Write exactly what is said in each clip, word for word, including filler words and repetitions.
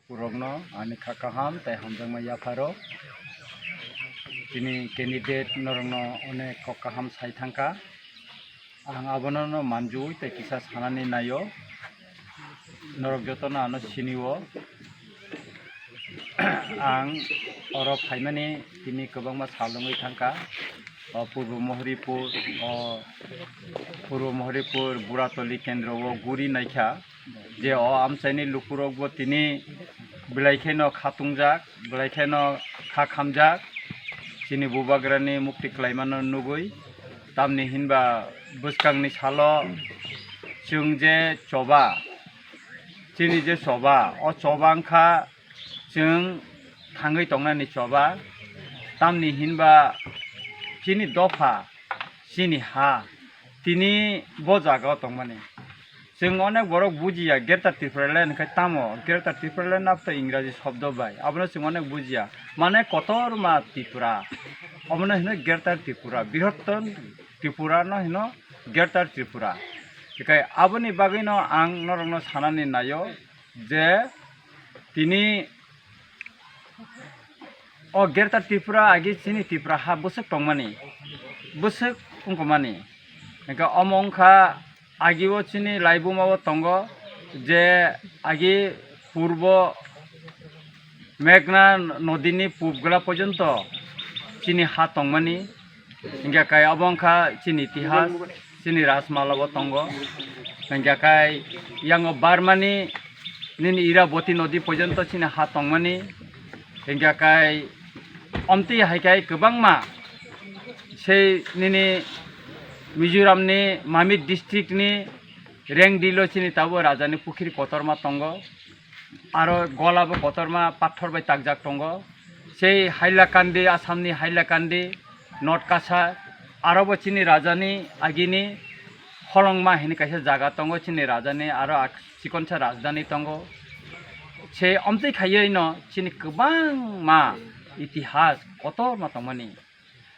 Purokno ani kha kaham tei hamjakma yapharo. Tini candidate norokno onek kok kaham sai thangkha. Ang abono no manjui tei kisa sanani naio. Norok jotono ano sinio. Ang oro phaimani tini kwbangma sal wngwi thangkha. O Purbo Mohoripur, o Purbo Mohoripur Buratoli kendro o guri naikha. Je o amchaini lukurokbo tini belai kheno khatungjak, belai kheno kha khamjak, chini bubagrani mukti klaimano nugui. Tamni hinba bwskangni salo chwng je choba, chini je choba, o choba wngkha chwng thangwi tongnani choba, tamni hinba chini dopha, chini ha, tini bo jaga o tongmani. Chwng onek borok bujiya Greater Tipraland hinkhe tamo, Greater Tipraland abto Ingraji shobdo bai, abono chwng onek bujiya. Mane kotorma Tripura, obono hino Greater Tripura, Brihottol Tripura no hino Greater Tripura. Hinkhe aboni bagwino ang norokno sanani naio je tini o Greater Tripura agi chini Tripura ha bwswk tongmani, bwswk wngkukmani. Hinkhe omo wngkha agi o chini laibuma o tongo je agi purbo Meghna nodini pubgla porjonto chini ha tongmani. Hinkhe kai obo wngkha chini itihas, chini rajmala bo tongo. Hinkhe kai yango Barmani nini Iraboti nodi porjonto chini ha tongmani. Hinkhe kai omtwi hai kai kwbangma sei nini Mizoramni Mamit districtni Rengdilo chini tabuk rajani pukhiri kotorma tongo. Aro gola bo kotorma pathor bai takjak tongo. Sei Hailakandi, Assamni Hailakandi, North Kachar, aro bo chini rajani agini Holongma hini kaisa jaga tongo, chini rajani aro ak-, chikonsa rajdhani tongo. Sei omtwi khaiwi no chini kwbangma itihas kotorma tongmani.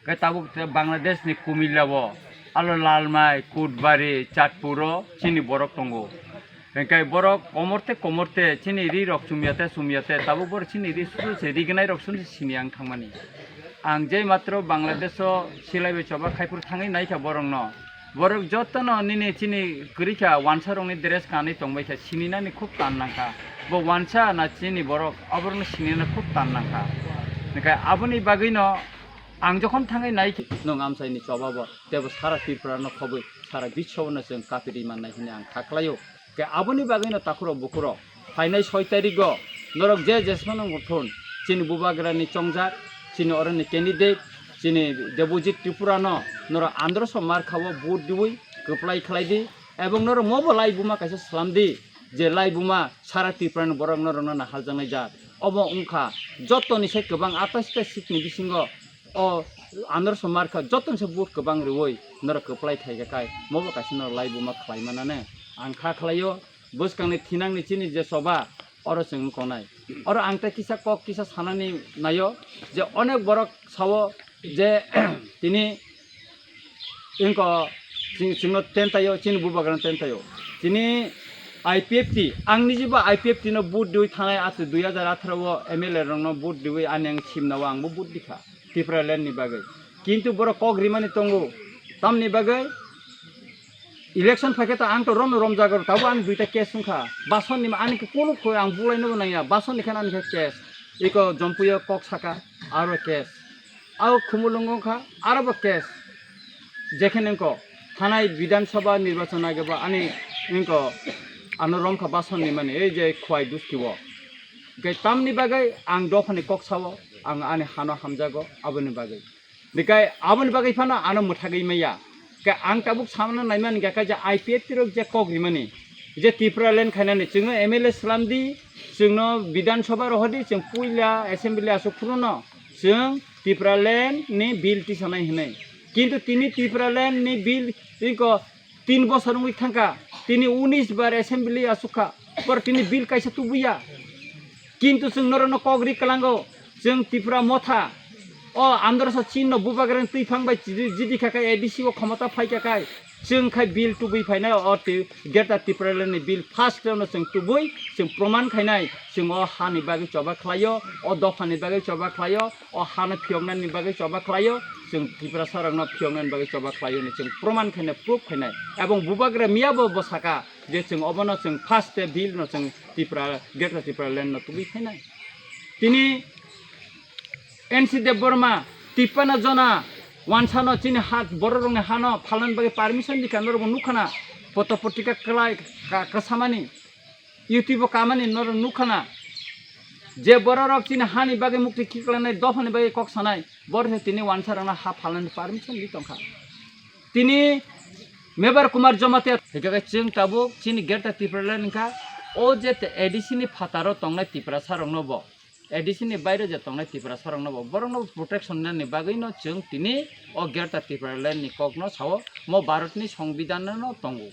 Khe tabuk te Bangladesh ni Kumilla o, alo Lalmai, Kutbari, Chatpur o chini borok tongo. Hinkhe borok komorte komorte chini ri rok chumyate chumyate tabuk borok chini ri suru se rignai rok suru se sini ang thangmani. Ang je matro Bangladesh o silai bai choba khaiphuru thangwi naikha borok no. Borok jotono nini chini kwrwikha wansa rokni dress kanwi tongbaikha, sininani khub tan nangkha. Bo wansa na chini borok, oborokno sininani khub tan nangkha. Hinkhe aboni bagwino ang jokhon thangwi naikha, nwng amchaini choba bo, teibo sara Tripura no khobwi sara biswa no chwng kapirwi mannai hwnwi ang kha khlaio. Khe aboni bagwino takhurok bukhurok phainai soi tarikgo norok je jesmano wngthun, chini bubagrani chongjak, chini oroni candidate, chini Debojit Tripura no norok androso markha o vote diwi kwplai khlai di, ebong norok mobo laibuma kaisa slam di, je laibuma sara Tripura ni borok norok no naharjaknai jat. Obo wngkha jotoni se kwbang atai sita seat ni bisingo o androso markha jotoni se vote kwbang rwui norok kwplai thai kha kai, mobo kaisa norok laibuma khlai manane ang kha khlaio. Bwskangni thinangni chini je choba, oro chwng wngkha nai. Oro ang tei kisa kok kisa sanani naio je onek borok sao je tini wngkha chwng, chwngno tentaio, chini bubagrano tentaio. Tini I P F T, ang nijibo I P F T no vote diwi thanai, achu dui hajar atharo o M L A rokno vote diwi ani ang simnao angbo vote dikha Tipraland ni bagwi. Kintu borok kok rimani tongo, tamni bagwi election phaikhe to ang to romno romjago, tabo ani duita case wngkha. Bason ni ani khe kunu khoi ang bulai nobo nangya, bason ni khe ani khe case. Iko Jompuio kok saka, aro case. Aro Khumulwngo wngkha, aro bo case. Jekhe nengko thanai Bidhan Sabha nirbachon age bo ani wngko ano romkha bason ni mani, ei je Khwai Dusti o. Ge tamni bagwi ang dophani kok sao, ang ani hano hamjago, aboni bagwi. Dikai aboni bagwi phano ano mwthagwi maya. Khe ang tabuk samano naimani khe je I P F T rok je kok rimani, je Tipraland khainani, chwngno M L A slam di, chwngno Bidhan Sabha rohor di, chwng puila assembly aswk phuru no chwng Tipraland ni bill tisanai hinwi. Kintu tini Tipraland ni bill tiko tin bosor wngwi thangkha, tini unis bar assembly aswk kha, por tini bill kaisa tubuya. Kintu chwng norokno kok ri kwlango, chwng Tipra Motha o androso chinno bubagrani twiphang bai chidi, chidi kha khe A D C o khomota phai kha khe, Chwng khai bill tubui phainai, o ti-, Greater Tipraland ni bill first no chwng tubui, chwng proman khainai, chwng o ha ni bagwi choba khlaio, o dopha ni bagwi choba khlaio, o ha no phiyokna ni bagwi choba khlaio, chwng Tiprasa rok no phiyokna ni bagwi choba khlaio hinwi chwng proman khainai, proof khainai. Ebong bubagra miya bo, bo saka je chwng obo no chwng first bill no chwng Tipra, Greater Tipraland no tubui phainai. Tini N C Debbarma, Tipana Jona, wansano chini ha, bororokni hano phalnani bagwi permission rikha, norokbo nukhana, poto potrika kwlai ka-, kasamani, YouTube-o kamani norok nukhana. Je bororok chini hani bagwi mukti khiklainai, dophani bagwi kok sanai, borok se tini wansarokno ha phalnani permission ri tongkha. Tini Mebar Kumar Jamatia, hikha khe chwng tabuk chini Greater Tipraland wngkha, o je te A D C ni phataro tongnai Tiprasarokno bo. A D C ni baire je tongnai Tiprasarokno bo, borokno protection nani bagwino chwng tini o Greater Tipraland ni kokno sao, mo Bharatni Songbidanno tongo.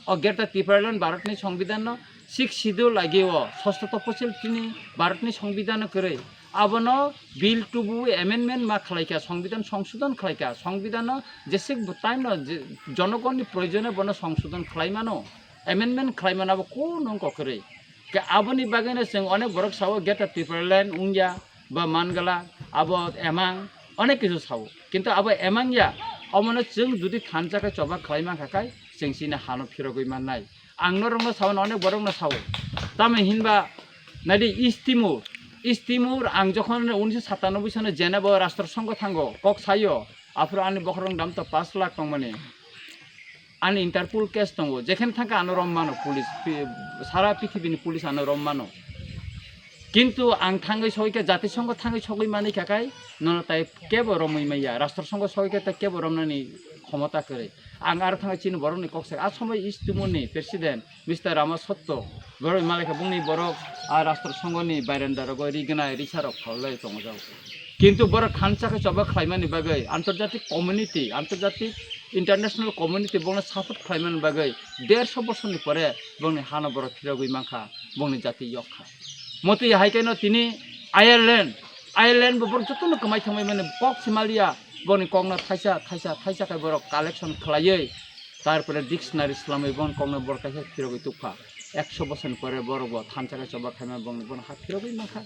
O Greater Tipraland Bharatni Songbidanno Sixth Schedule lagio, sosto toposil tini Bharatni Songbidanno kwrwi. Abono bill tubu amendment ma khlaikha, Songbidan songsodon khlaikha, Songbidanno jesik bo time no je, jonogonni proyojone bono songsodon khlaimano, amendment khlaimano abo kunu wngkha kwrwi. Ke aboni bagwino chwng onek borok sao Greater Tipraland wngya ba mangala, abo emang onek kisu sao. Kintu abo emang ya, omono chwng judi thansa khe choba khlai mankha khai, chwng chini hano phirogwi mannai. Ang norokno sao, onek borokno sao. Tamo hinba naidi East Timor, East Timor ang jokhon unisho satanoboi sano Geneva o Rashtra Songho thango, kok saio, aphuru ani bokhorok dam to pash lakh tongmani. Ani Interpol case tongo, jekhene thangkha ano rom mano police, pi-, sara pithibini police ano rom mano. Kintu ang thangwi sogwi khe, Jatisongho thangwi sogwi manwi kha khai, nono tai kebo romwi maya, Rashtra Songho sogwi khe tai kebo romnani khomota kwrwi. Ang aro thangwi chini borokni kok sai, a somoi East Timorni president, Mister Rama Sotto, borok malai kha bongni borok a Rashtra Songhoni bairanda rogo rignai risarok phalai tongo jao. Kintu borok thansa khe choba khlaimani bagwi antarjatik community, antarjatik international community bongno support khlaimani bagwi derso bosorni pore bongni hano borok phirogwi mankha, bongni jati yok kha. Motwi hai khe no tini Ireland, Ireland bo borok jotono kwmai thangmani kok simaliya, bongni kokno thaisa, thaisa, thaisa khe borok collection khlaiwi, tarpore dictionary swlamwi bongni kokno borok kaisa phirogwi tukha. Ekso bosorni pore borok bo thansa khe choba khaima bongni bono ha phirogwi mankha.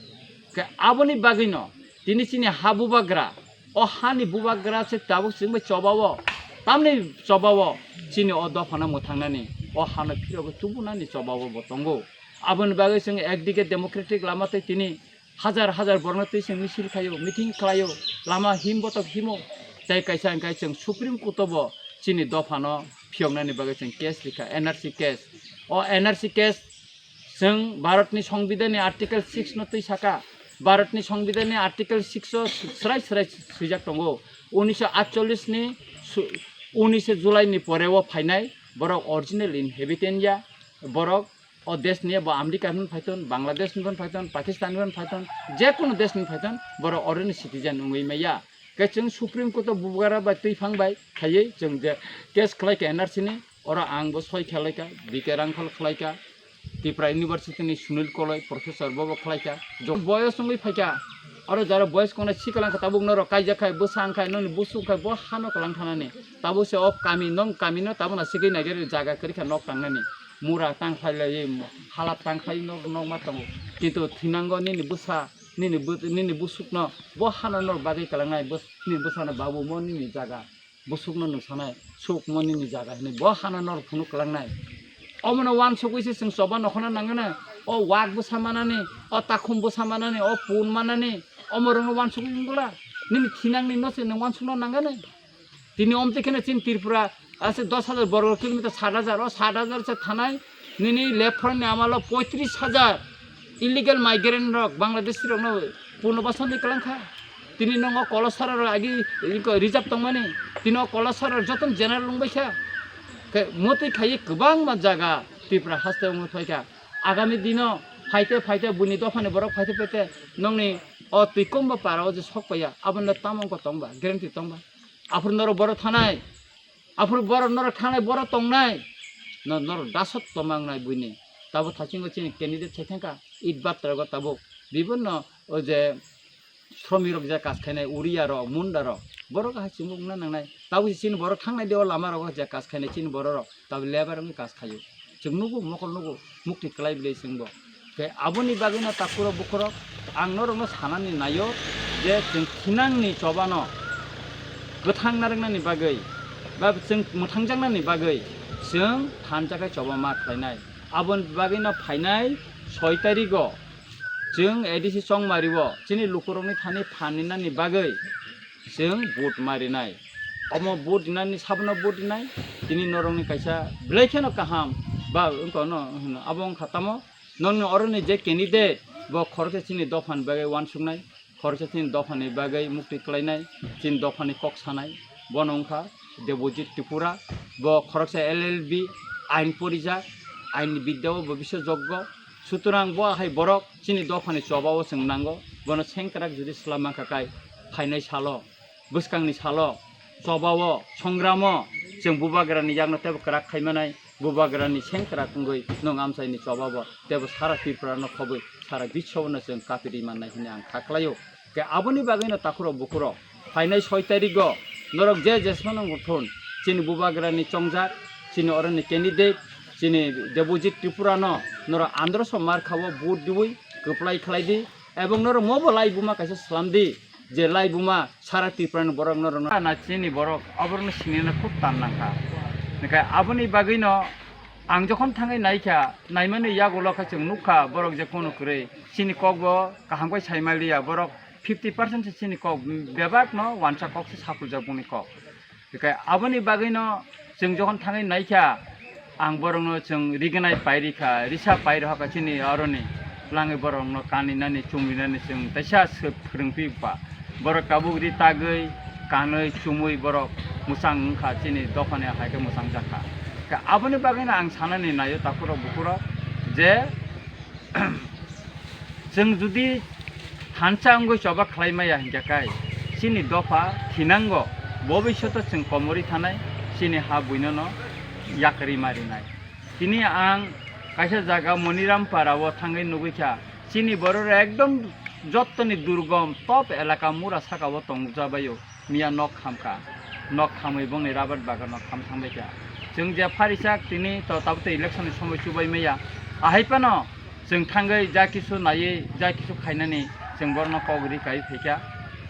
Khe aboni bagwino tini chini ha bubagra, o hani bubagra se tabuk chwng bai chobao, tamni chobao chini o dophano mwthangnani, o hano phirogwi tubunani chobao bo tongo. Aboni bagwi chwng ekdike democratic lama tei tini hajar hajar borokno twi chwng misil khaio, meeting khlaio, lama him botok himo, tei kaisa hwnkhe chwng Supreme Court-o bo chini dophano phiyoknani bagwi chwng case rikha, N R C case. O N R C case chwng Bharatni Songbidanni Article six no twi saka, Bharatni Songbidanni Article six o srai srai swijak tongo, unisho atchollish ni su-, unishe July ni pore o phainai borok original inhabitant ya, borok o desh ni bo America ni phaiton, Bangladesh ni phaiton, Pakistan ni phaiton, je kono desh ni phaiton, borok oro ni citizen wngwi maya. Khe chwng Supreme Court o bubugara bai twiphang bai khaiwi chwng je case khlai kha N R C ni, oro ang bo soi khlai kha, B K Rangkhol khlai kha, Tripura University ni Sunil Koloi professor bo bo khlai kha. Jok boyos wngwi phai kha, oro jara boyos kona siklang kha, tabuk norok kaijak khai, bwsa wng khai, noni busu wng khai, bo hano kwlang thanani. Tabuk se o kami, nong kami no tabuk na sigwi nai jaga kwrwi kha nok tangnani. Mura tang khlai lai, hala tang khlai nok, nok ma tongo. Kintu thinango nini bwsa, nini bu-, nini busukno bo hano nor bagwi kwlangnai, bus-, nini bwsano babu mo nini jaga, busukno nung sanai, suk mo nini jaga hinwi bo hano nor phunuk kwlangnai. Omono wansugwi se chwng choba nokhorna nangani, o wak bwsa manani, o takhum bwsa manani, o pun manani, omorokno wansugwi wngwla, nini thinangni no se nwng wansukna nangani. Tini omtwi kheno chini Tripura ase dos hajar borgo kilometer, sat hajar, o sat hajar se thanai nini left front ni amalo poitris hajar illegal migrant rok, Bangladeshi rokno punobasandi kwlang kha. Tini nongo Kolosara rok agi iko reserve tongmani, tini o Kolosara rok jotono general wngbai kha. Khe motwi khaiwi kwbangma jaga Tripura haste wngwi phai kha. Agami dino phaite phaite buini dophani borok phaite phaite nongni o twi komba para o je sok paiya, aboni tamo wngkha tongba, guarantee tongba. Aphuru norok borok thanai, aphuru borok norok thanai, borok tongnai, no-, norok dasot tongma wngnai buini. Tabo thachingo chini candidate sai thangkha, it batra go tabuk. Bibonno o je Sromik rok je kas khainai, uriya rok, munda rok, borok hai chwngno wngna nangnai. Tabuk chini borok thangnai de o lama rogo je kas khainai chini borok rok, tabuk lebar wngwi kas khaio. Chwng nugo, mokol nugo, mukti kwlai bwlai chwngbo. Khe aboni bagwino takhurok bukhurok ang norokno sanani naio je chwng thinangni chobano kwthang narwknani bagwi ba chwng mwthangjaknani bagwi chwng thansa khe choba ma khlainai. Aboni bagwino phainai soi tarigo chwng A D C Chongmario chini lukurokni thani phan ninani bagwi chwng vote ma rinai. Omo vote rinani sabono vote rinai, tini norokni kaisa belai kheno kaham ba wngkha no hwno, abo wngkha tamo nokni oroni je candidate bo khoroksa chini dophani bagwi uansuknai, khoroksa chini dophani bagwi mukti kwlainai, chini dophani kok sanai, bono wngkha Debojit Tripura, bo khoroksa L L B ain porijak, ain bidya o bo bisesjoggo, sutorang bo hai borok chini dophani choba o chwng nango, bono sengkrak jodi swlam mankha kai phainai salo. Bwskangni salo, chobao, songramo chwng bubagrani yakno teibo kwrak khai manai, bubagrani sengkrak wngwi nwng amchaini chobabo teibo sara Tripurano khobwi sara biswano chwng kapiri mannai hwnwi ang kha khlaio. Khe aboni bagwino takhurok bukhurok phainai soi tarigo norok je jesmano wngthun chini bubagrani chongjak, chini oroni candidate, chini Debojit Tripurano norok androso markhao vote diwi kwplai khlai di, ebong norok mobo laibuma kaisa swlam di. Je laibuma sara Tripura ni borok no rwna na chini borok oborok no sinina khub tan nangkha. Hingkhe aboni bagwi no ang jokhon thangwi naikha, naimani yagulo khe chwng nukha borok je kunu kwrwi chini kok bo kaham khe sai maliya, borok fifty percent se chini kok bebak no wansa kok se sapuljak boni kok. Hingkhe aboni bagwino chwng jokhon thangwi naikha, ang borokno chwng rignai pai rikha, risa pai rohakha chini aroni. Twlangwi borokno kaninani, chumrinani chwng teisa swk phwrwngphi ba. Borok tabuk ri tagwi, kanwi, chumwi borok mwchang wngkha, chini dophani hai khe mwchangjakha. Khe aboni bagwino ang sanani naio takhurok bukhurok je, chwng jodi thansa wngwi choba khlai maya hinkhe kai, chini dopha thinango, bobisyoto chwng komorwi thanai, chini ha buinono yakarwi ma rinai. Tini ang kaisa jaga Moniram Para o thangwi nugwi kha, chini borok ekdom jottoni durgom top elaka mura saka o tongjabaio. Miya nok khamkha, nok khamwi bongni rabar bagan nok kham thangbaikha. Chwng je pharisak tini to tabuk to election ni somoi chubai maya. Ahai phano chwng thangwi ja kisu naiwi ja kisu khainani chwng borokno kok ri kai phaikha.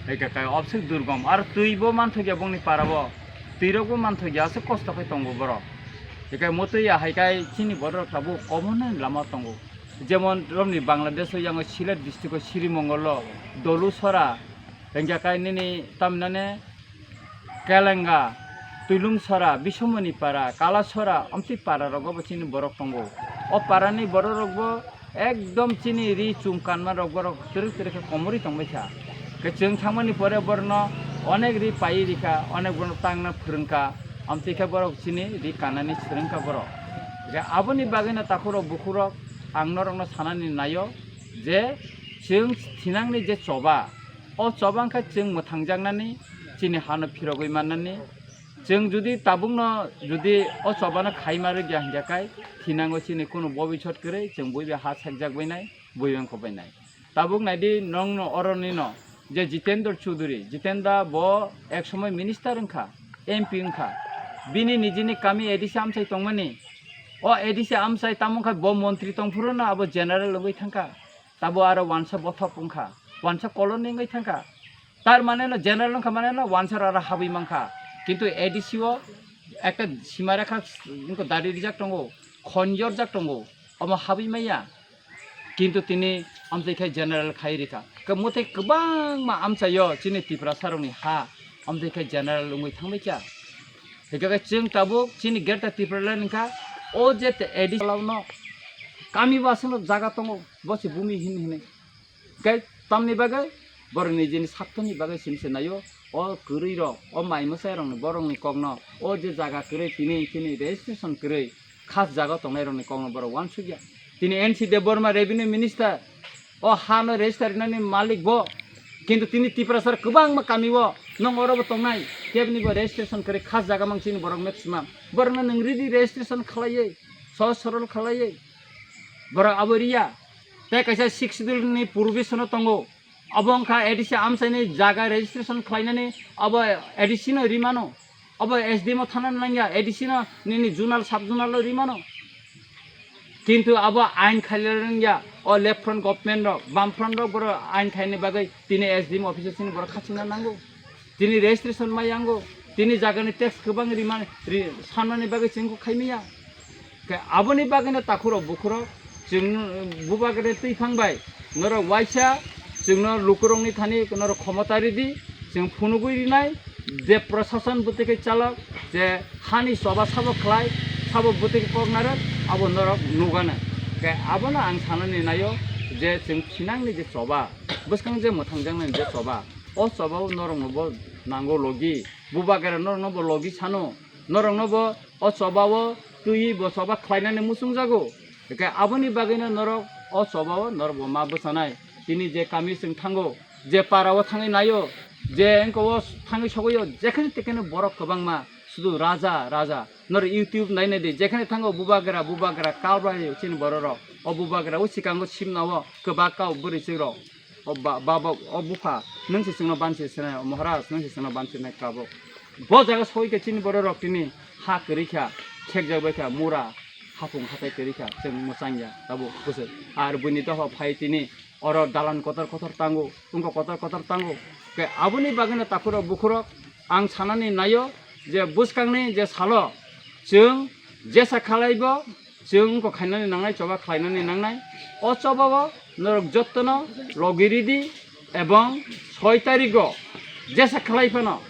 Eka kai obswk durgom aro twi bo manthokya bongni para o, twi rok bo manthokya aswk kosto khai tongo borok. Eka motwi ahai kai chini borok tabuk omono lama tongo. Jemon romni Bangladesh o yango Sylhet district o Srimongol o Dolu sora. Hingkhe kai nini tamhinani Kelenga, Twilungsora, Bisomoni para, Kalasora, omtwi para rogo bo chini borok tongo. O parani borok rok bo ekdom chini ri chum kanma rok borok twrwk twrwk khe komorwi tongbaikha. Khe chwng thangmani pore borokno onek ri paiwi rikha, onek borokno tangna phwrwngkha, omtwi khe borok chini ri kanani swrwngkha borok. Khe aboni bagwino takhurok bukhurok ang norokno sanani naio je chwng thinangni je choba, o choba wngkha chwng mwthangjaknani, chini hano phirogwi mannani. Chwng jodi tabukno jodi o chobano khaima rwgya hinkhe kai thinango chini kunu bobisot kwrwi chwng buibai ha sakjak bainai, buibai wngkha bainai. Tabuk naidi nongno oronino je Jitendra Chaudhary, Jitendra bo ek somoi minister wngkha, M P wngkha. Bini nijini kami A D C amchai tongmani. O A D C amchai tamo wngkha bo montri tongphuru no abo general wngwi thangkha. Tabo aro wansa bothop wngkha, wansa colony wngwi thangkha. Tar mane no general wngkha mane no wansa aro habwi mankha. Kintu A D C o ekta sima rekha wngkha dari rijak tongo, khon yorjak tongo, omo habwi maya. Kintu tini amchai khai general khai rikha. Khe mwtai kwbangma amchaio chini Tiprasa rokni ha amchai khai general wngwi thangbai kha. Hingkhe chwng tabuk chini Greater Tipraland wngkha, o je te A D C no kami bo aswkno jaga tongo, bo se bumi hin hinwi. Khe tamni bagwi borok nijini saktoni bagwi simi se naio, o kwrwi rok, o mai mwsai rokni borokni kokno, o je jaga kwrwi tini chini registration kwrwi khas jaga tongnai rokni kokno borok uansukya. Tini N C Debbarma revenue minister, o hano register rinani malik bo, kintu tini Tiprasa kwbangma kami o nong oro bo tongnai, kebni bo registration kwrwi khas jaga mang chini borok maximum. Borokno nwng ridi registration khlaiwi, sohoj sorol khlaiwi, borok abo riya. Tei kaisa sixth schedule ni provision o tongo, Abo wngkha A D C amchaini jaga registration khlainani abo A D C no rimano. Abo S D M o thana nangya, A D C no nini zonal, sub zonal o rimano. Kintu abo ain khailai rwngya, o left front government rok, bam front rok boro ain khaini bagwi tini S D M office o chini borok khachingna nango. Tini registration mai yango, tini jagani tax kwbang rima-, ri-, sanmani bagwi chwng khaimaya. Khe aboni bagwino takhurok bukhurok chwng bubagra twi phang bai norok waisa chwngno lukurokni thani norok khomota ridi, chwng phunugwi rinai je prosason bwtwi khe chalok, je hani choba sabo khlai, sabo bwtwi khe kok narwk, abo norok nugana. Khe abono ang sanani naio je chwng phinangni je choba, bwskang je mwthangjaknani je choba, o chobao norokno bo nango logi, bubagra norokno bo logi sano, norokno bo o chobao twiwi bo choba khlainani muchungjago. Hwnkhe aboni bagwino norok o chobao norok bo ma bwchanai. Tini je kami chwng thango, je para o thangwi naio, je engko o thangwi sogwi o, jekheno tekheno borok kwbangma sudu raja, raja. Norok YouTube nainai di, jekheno thango bubagra, bubagra, kal bai chini bororok. O bubagra o swkango simna o kwbak kau bwrwi chwrok. O ba-, baba, o bupha, nwng se chwngno bansi sinai, o Maharaj, nwng se chwngno bansi nai kabo. Bo jaga soi khe chini bororok tini ha kwrwi kha, khekjak bai kha, mura, hapung hatai kwrwi kha, chwng mwchang ya, tabuk bwswk. Ar buini dophao phai tini, oro dalan kotor kotor tango, wngkha kotor kotor tango. Khe aboni bagwino takhurok bukhurok ang sanani naio je bwskangni je salo chwng jesa khalaibo, chwng wngkha khainani nangnai, choba khlainani nangnai. O chobao norok jottono logi ridi ebong soi tarigo jesa khlai phano,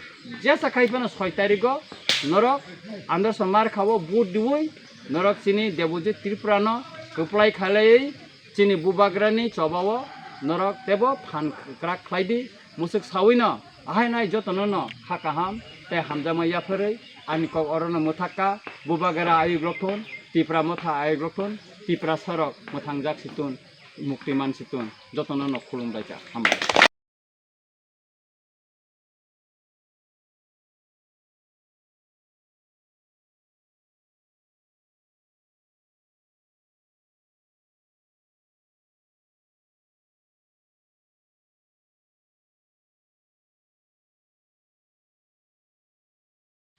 jesa khai phano soi tarigo norok Anderson Markha o vote diwi norok chini Debojit Tripura no kwplai khlaiwi chini bubagrani chobao norok tebo phan kwkrak khlai di. Mwswk sawino ahai nai jotono no kha kaham tei hamjakma yapharwi ani kok orono mwthakka, bubagra ayuk rok thun, Tipra motha ayuk rok thun, Tipra sorok mwthangjak si tun, mukti man si tun, jotono no khulum bai kha, hambai.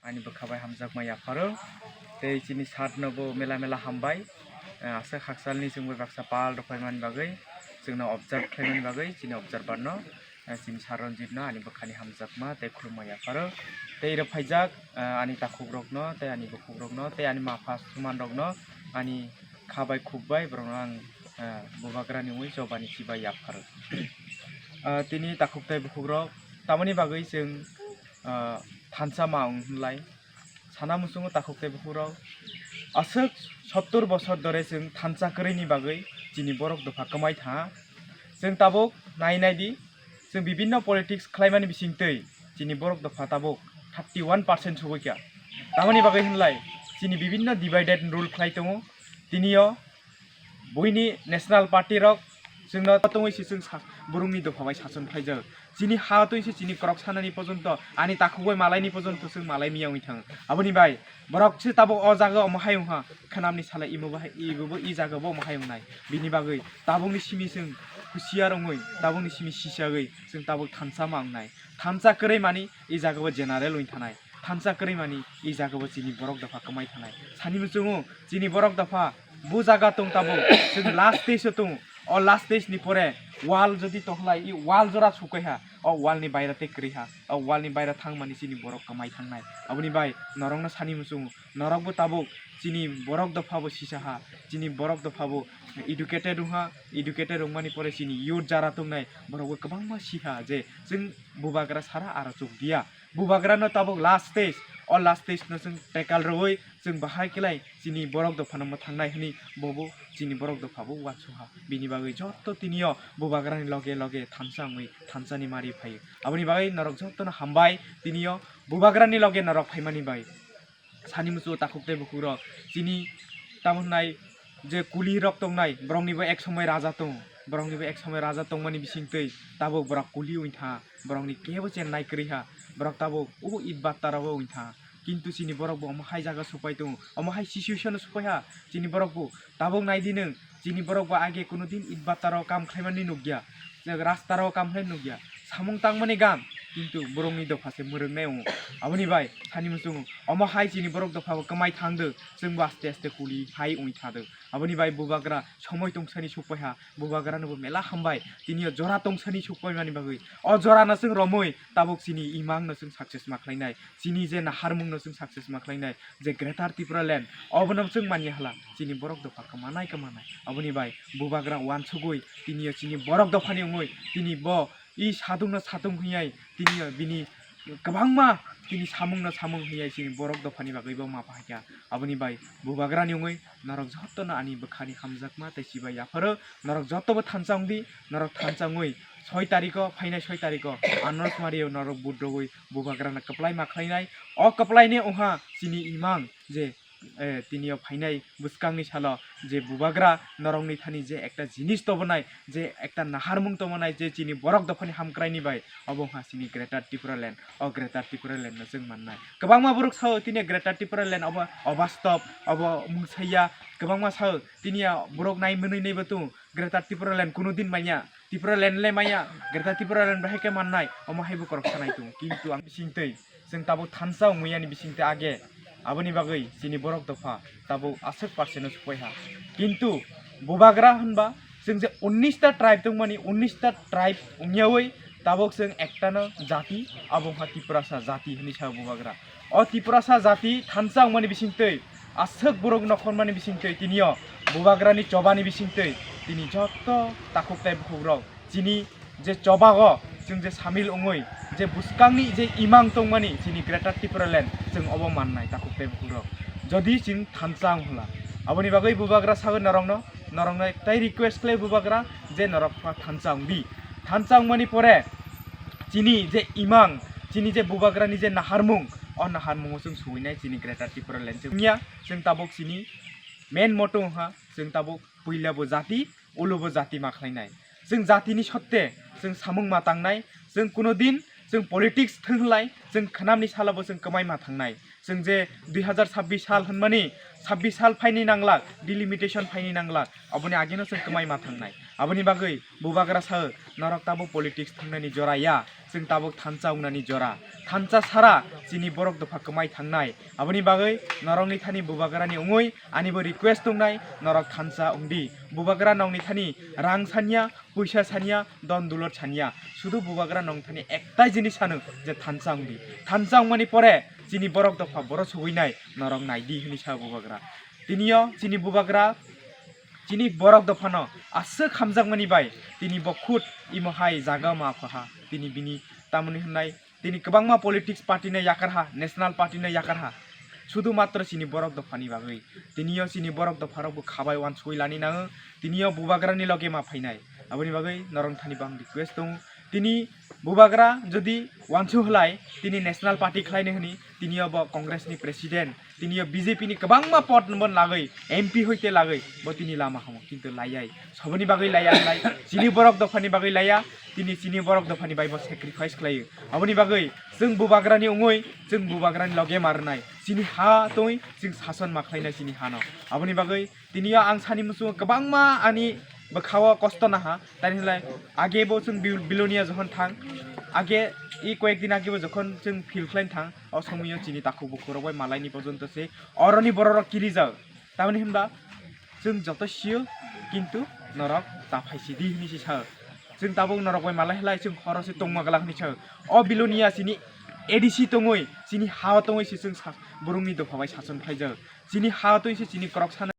Ani bwkha bai hamjakma yapharo. Tei chini sir no bo mela mela hambai. Eh, aswk haksalni chwng bai baksa pal rok phaimani bagwi, chwngno observe khlaimani bagwi chini observer no, eh, chini sir Ranjit no ani bwkhani hamjakma tei khulumma yapharo. Tei iro phaijak, eh, ani takhuk rok no, tei ani bukhuk rok no, tei ani mapha suman rok no, ani kha bai khuk bai borok no ang, eh, bubagra ni ui chobani chibai yapharo. Eh, tini takhuk tei bukhuk rok tamoni bagwi chwng, eh, thansa ma wng hwnlai. Sana muchungo takhuk tei bukhuk rok aswk sottor bosor dore chwng thansa kwrwini bagwi chini borok dopha kwmai tha. Chwng tabuk nai nai di, chwng bibinno politics khlaimani bisingtwi chini borok dopha tabuk thirty one percent sogwi kha. Tamoni bagwi hwnlai chini bibinno divide and rule khlai tongo. Tini o buini national party rok chwngno tongwi se chwng sa-, borokni dopha bai sason khlaijak. Chini ha twi se chini korok sanani pojonto, ani takhuk bai malaini pojonto chwng malai miya wngwi thang. Aboni bai borok se tabuk o jaga omo hai wngha, khanamni sala imo bahai, ibo bo i jaga bo omo hai wngnai. Bini bagwi tabukni simi chwng husiar wngwi, tabukni simi sisagwi chwng tabuk thansa ma wngnai. Thansa kwrwi mani i jaga bo general wngwi thanai. Thansa kwrwi mani i jaga bo chini borok dopha kwmai thanai. Sani muchungo chini borok dopha bo jaga tong tabuk, chwng last stage o tong. O last stage ni pore wall jodi tongkhlai, i wall jora sukaiha, o wall ni baira tei kwrwiha, o wall ni baira thangmani chini borok kwmai thangnai. Aboni bai norokno sani muchungo, norokbo tabuk chini borok dopha bo sisaha, chini borok dopha bo educated wngha, educated wngmani pore chini youth jara tongnai borokbo kwbangma siha je chwng bubagra sara aro chukdiya. Bubagrano tabuk last stage, o last stage no chwng tackle rwui chwng bahai khlai chini borok dophano mwthangnai hwnwi bobo chini borok dophabo uansukha. Bini bagwi joto tini o bubagrani loge loge thansa wngwi thansani mari phaio. Aboni bagwi norok jotono hambai tini o bubagrani loge norok phaimani bai. Sani muchungo takhuk tei bukhukrok chini tamo hwnai je kuli rok tongnai, borokni bo ek somoi raja tongo, borokni bo ek somoi raja tongmani bisingtwi tabuk borok kuli wngtha, borokni kebo chennai kwrwi ha, borok tabuk o it batta rogo wngtha. Kintu chini borok bo omo hai jaga supai tongo, omo hai situation o supai ha chini borok bo. Tabuk nai di nwng, chini borok bo age kuno din it batta rok kam khlaimani nukya, Je rasta ro kam khlai nukya, samung tangmani gam, kintu borokni dopha se mwrwknai wngo. Aboni bai sani muchungo, omo hai chini borok dopha bo kwmai thangdo, chwngbo aste aste kuli hai wngwi thado. Aboni bai bubagra somoi tongthani sukpaiha, bubagrano bo mela hambai, tini o jora tongthani sukpaimani bagwi. O jorano chwng romwi tabuk chini imangno chwng success ma khlainai, chini je naharmungno chwng success ma khlainai, je Greater Tipraland, obono chwng manya hala, chini borok dopha kwmanai kwmanai. Aboni bai bubagra wansugwi tini o chini borok dophani wngwi tini bo i sadungno sadung hingyai tini o bini kwbangma tini samungno samung hingyai chini borok dophani bagwi bo ma phaikha. Aboni bai bubagrani wngwi norok jotono ani bwkhani hamjakma tei chibai yapharo, norok jotobo thansa wngdi, norok thansa wngwi soi tariko, phainai soi tariko Anarosmario norok vote rogwi bubagrano kwplai ma khlainai. O kwplaini wngha chini imang je, eh, tini o phainai bwskangni salo je bubagra norokni thani je ekta jinis tobonai, je ekta naharmung tobonai, je chini borok dophani hamkraini bai, obo wngkha chini Greater Tipraland. O Greater Tipraland no chwng mannai. Kwbangma borok sao tini Greater Tipraland obo obastob, obo mungsaiya. Kwbangma sao tini a borok nai mwnwi naibo tongo, Greater Tipraland kuno din manya, Tipraland le manya, Greater Tipraland bahai khe mannai, omo haibo korok sanai tongo. Kintu ang bisingtwi chwng tabuk thansa wngwi yani bisingtwi age, aboni bagwi chini borok dopha tabuk aswk percent no sukpaiha. Kintu bubagra hwnba chwng je unnish ta tribe tongmani, unnish ta tribe wngyawi tabuk chwng ektano jati, abo wngkha Tiprasa jati hwnwi sao bubagra. O Tiprasa jati thansa wngmani bisingtwi, aswk borok nokhormani bisingtwi, tini o bubagrani chobani bisingtwi tini joto takhuk tei bukhukrok chini je chobago chwng je samil wngwi je bwskangni je imang tongmani chini Greater Tipraland chwng obo mannai takhuk tei bukhukrok. Jodi chwng thansa wng hwla, aboni bagwi bubagra sagwi norokno, norokno ektai request khlai bubagra je norok pha thansa wngdi. Thansa wngmani pore chini je imang, chini je bubagrani je naharmung, o naharmungo chwng suwinai chini Greater Tipraland chwng wngya, chwng tabuk chini main motto wngkha, chwng tabuk puila bo jati, ulo bo jati ma khlainai. Chwng jatini sotte chwng samung ma tangnai, chwng kuno din chwng politics thwng lai, chwng khnamni salo bo chwng kwmai ma thangnai. Chwng je dui hazar sabbish sal hwnmani, sabbish sal phaini nanglak, delimitation phaini nanglak, aboni ageno chwng kwmai ma thangnai. Aboni bagwi bubagra sao, norok tabuk politics thangnani jora ya, chwng tabuk thansa wngnani jora. Thansa sara chini borok dopha kwmai thangnai. Aboni bagwi norokni thani bubagrani wngwi anibo request tongnai, norok thansa wngdi. Bubagra nokni thani rang sanya, puisa sanya, don dulot sanya, sudu bubagra nokni thani ektai jinis sano je thansa wngdi. Thansa wngmani pore chini borok dopha boro sugwinai, norok naidi hwnwi sa bubagra. Tini o chini bubagra chini borok dophano aswk hamjakmani bai tini bo khud imo hai jaga ma phaha, tini bini tamoni hwnai tini kwbangma politics party no yakarha, national party no yakarha, sudu matro chini borok dophani bagwi. Tini o chini borok dopharok bo khabai wansugwi lani nango, tini o bubagrani loge ma phainai. Aboni bagwi norok thani bo ang request tongo, tini bubagra jodi wansu hwlai tini national party khlaino hwnwi, tini o bo Congress ni president, tini o B J P ni kwbangma pod no bo lagwi, M P hoite lagwi bo tini lama hamo, kintu laiyai. Soboni bagwi laiya hwlai, chini borok dophani bagwi laiya, tini chini borok dophani bai bo sacrifice khlaio. Aboni bagwi chwng bubagrani wngwi, chwng bubagrani loge ma rwnai, chini ha tongwi chwng sason ma khlainai chini hano. Aboni bagwi tini o ang sani muchungo kwbangma ani bwkhao kosto naha, tani hwlai age bo chwng Bil-, Bilonia jokhon thang, age i koyek din age bo jokhon chwng field khlaina thang, o somoio chini takhuk bukhurok bai malaini porjonto se oroni bororok kirijak. Tamoni hwnba chwng joto sio, kintu norok ta phaisidi hwnwi se sao. Chwng tabuk norok bai malai hwlai chwng horo se tongma glak hwnwi sao. O Bilonia chini A D C tongwi, chini ha-o tongwi se chwng sa-, borokni dopha bai sason khlaijak. Chini ha-o tongwi se chini korok sana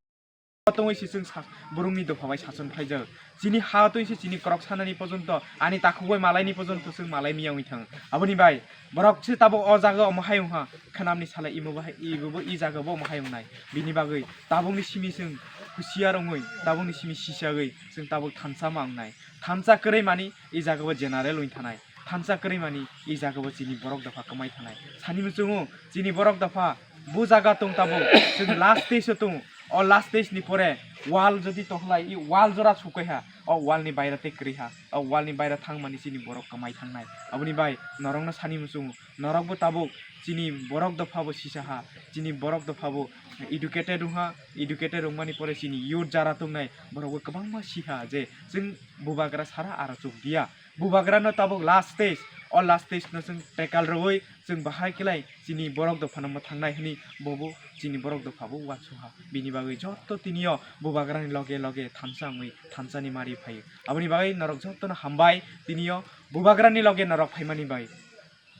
tongwi se chwng sa-, borokni dopha bai sason khlaijak. Chini ha-o tongwi se chini korok sanani porjonto, ani takhuk bai malaini porjonto chwng malai miya wngwi thang. Aboni bai borok se tabuk o jaga omo hai wngha, khnamni sala imo bo hai, ibo bo i jaga bo omo hai wngnai. Bini bagwi tabukni simi chwng husiar wngwi, tabukni simi sisagwi chwng tabuk thansa ma wngnai. Thansa kwrwi mani i jaga bo general wngwi thanai. Thansa kwrwi mani i jaga bo chini borok dopha kwmai thanai. Sani muchungo chini borok dopha bo jaga tong tabuk, chwng last stage o tongo. O last stage ni pore wall jodi tokhlai, i wall jora sukaiha, O wall ni baira tei kwrwi ha, o wall ni baira thangmani chini borok kwmai thangnai. Aboni bai norokno sani muchungo, norokbo tabuk chini borok dopha bo sisa ha, chini borok dopha bo educated wngha, educated wngmani pore chini youth jara tongnai borokbo kwbangma siha je chwng bubagra sara aro chuk diya. Bubagrano tabuk last stage, o last stage no chwng tackle rwui chwng bahai khlai chini borok dophano mwthangnai hwnwi bobo chini borok dopha bo uansukha. Bini bagwi jotto tini o bubagrani loge loge thansa wngwi thansani mari phaio. Aboni bagwi norok jottono hambai tini o bubagrani loge norok phaimani bai.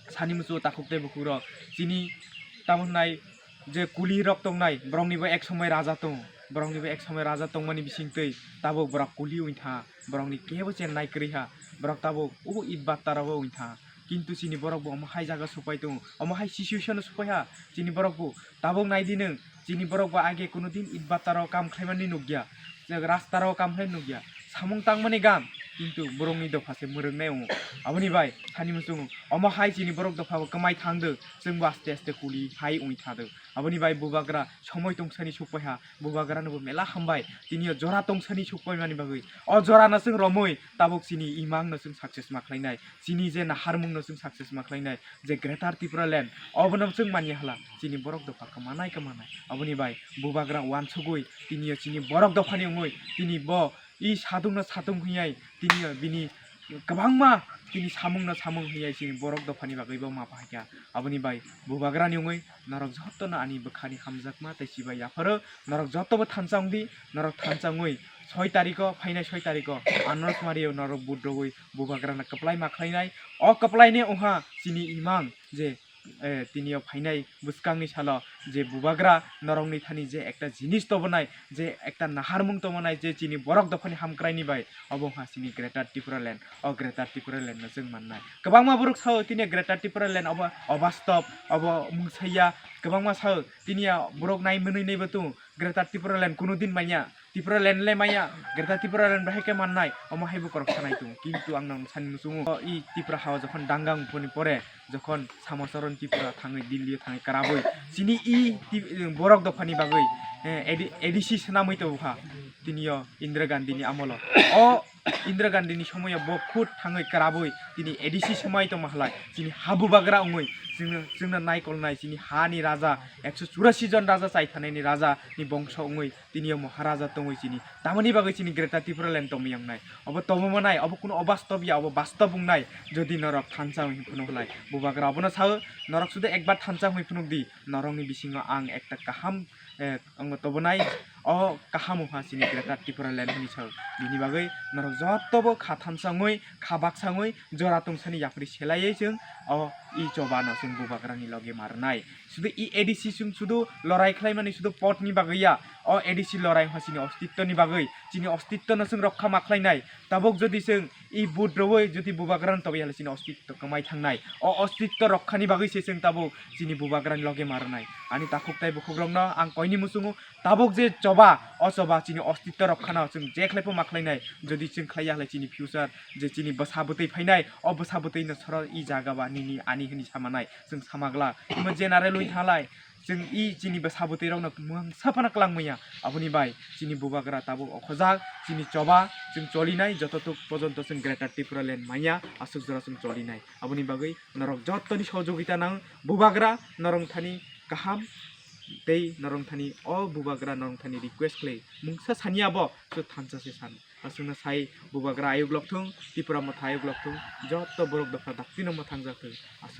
Sani muchungo takhuk tei bukhukrok chini tamo hwnai je kuli rok tongnai, boroknibo ek somoi raja tongo, boroknibo ek somoi raja tongmani bisingtwi tabuk borok kuli wngtha, borokni kebo chennai kwrwi ha, borok tabuk o id batta rogo wngtha. Kintu chini borok bo omo hai jaga supai tongo, omo hai situation o supai ha. Chini borok bo tabuk nai di nwng, chini borok bo age kuno din id batta rogo kam khlaimani nukya, je rasta rogo kam khlai nukya, samung tangmani gam, kintu borokni dopha se mwrwknai wngo. Aboni bai sani muchungo omo hai chini borok dopha bo kwmai thangdo, chwng bo aste aste kuli hai wngwi thado. Aboni bai bubagra somoi tongthani sukpaiha, bubagrano bo mela hambai tini o jora tongthani sukpaimani bagwi. O jora no chwng romwi tabuk chini imang no chwng success ma khlainai, chini je naharmung no chwng success ma khlainai, je Greater Tipraland obono chwng manya hala chini borok dopha kwmanai kwmanai. Aboni bai bubagra uansugwi tini o chini borok dophani wngwi tini bo i sadung no sadung hwnwi tini o bini kwbangma tini samung no samung hwnwi chini borok dophani bagwi bo ma phaikha. Aboni bai bubagrani wngwi norok jottono ani bwkhani hamjakma tei chibai yapharo. Norok jottobo thansa wngdi, norok thansa wngwi soi tariko, phainai soi tariko Anorosmario norok vote rwui bubagrano kwplai ma khlainai. O kwplaini wngha chini imang je, eh, tini o phainai bwskangni salo je bubagra norokni thani je ekta jinis tobonai, je ekta naharmung tobonai, je chini borok dophani hamkraini bai, obo wngkha chini Greater Tipraland. O Greater Tipraland no chwng mannai. Kwbangma borok sao tini Greater Tipraland obo obastob, obo mungsaiya. Kwbangma sao tini o borok nai mwnwi naibo tongo, Greater Tipraland kuno din manya, Tipraland le manya, Greater Tipraland bahai khe mannai, omo haibo korok sanai tongo. Kintu ang nang sani muchungo, o i Tipra hao jokhon dangang phoni pore, jokhon Samacharan Tripura thangwi Delhi o thangwi kwrabwi chini i ti-, borok dophani bagwi, eh, A D, A D C swnamwi tongkha tini o Indira Gandhi ni amolo. O Indira Gandhi ni somoyo bo khud thangwi kwrabwi tini A D C swmai tongma halai chini ha bubagra wngwi chwngno, chwngno naikolnai chini ha ni raja ekso churasi jon raja chai thanai ni raja ni bongso wngwi tini o Maharaja tongwi chini. Tamoni bagwi chini Greater Tipraland tongwi wngnai. Obo tongwi manai, obo kuno obastob ya, obo bastob wngnai. Jodi norok thansa wngwi phunuk lai, bubagra obono sao, norok sudu ekbar thansa wngwi phunuk di. Norokni bisingo ang ekta kaham, eh, wngo tobonai. O kaham wngkha chini Greater Tipraland hwnwi sao. Bini bagwi norok jottobo kha thansa wngwi, kha baksa wngwi, jora tungsani yapri selaiwi chwng o i choba no chwng bubagrani loge ma rwnai. Sudu i A D C chwng sudu lorai khlaimani sudu pot ni bagwi ya. O A D C lorai wngkha chini ostitto ni bagwi. Chini ostitto no chwng rokha ma khlainai. Tabuk jodi chwng i vote rwui jodi bubagrano tobwi hale chini ostitto kwmai thangnai. O ostitto rokha ni bagwi se chwng tabuk chini bubagrani loge ma rwnai. Ani takhuk tai bukhukrokno ang koini muchungo tabuk je choba, o choba chini ostitto rokha no chwng je khlai pho ma khlainai. Jodi chwng khlai ya hale chini future je chini bwsa bwtwi phainai, o bwsa bwtwi no soro i jaga ba nini ani hwnwi samanai. Chwng sama glak. Omo general wngwi thalai. Chwng i chini bwsa bwtwi rokno mungsa phano kwlang manya. Aboni bai chini bubagra tabuk okhojak, chini choba chwng cholinai, jototuk pojonto chwng Greater Tipraland manya, aswk jora chwng cholinai. Aboni bagwi norok jottoni sohojogita nang, bubagra norok thani kaham tei norok thani o bubagra norok thani request khlai mungsa sani abo chwng thansa se san. Aswkno sai bubagra ayuk lok thung, Tipra Motha ayuk lok thung, jotto borok dopha daktino mwthang jak thung. Aswk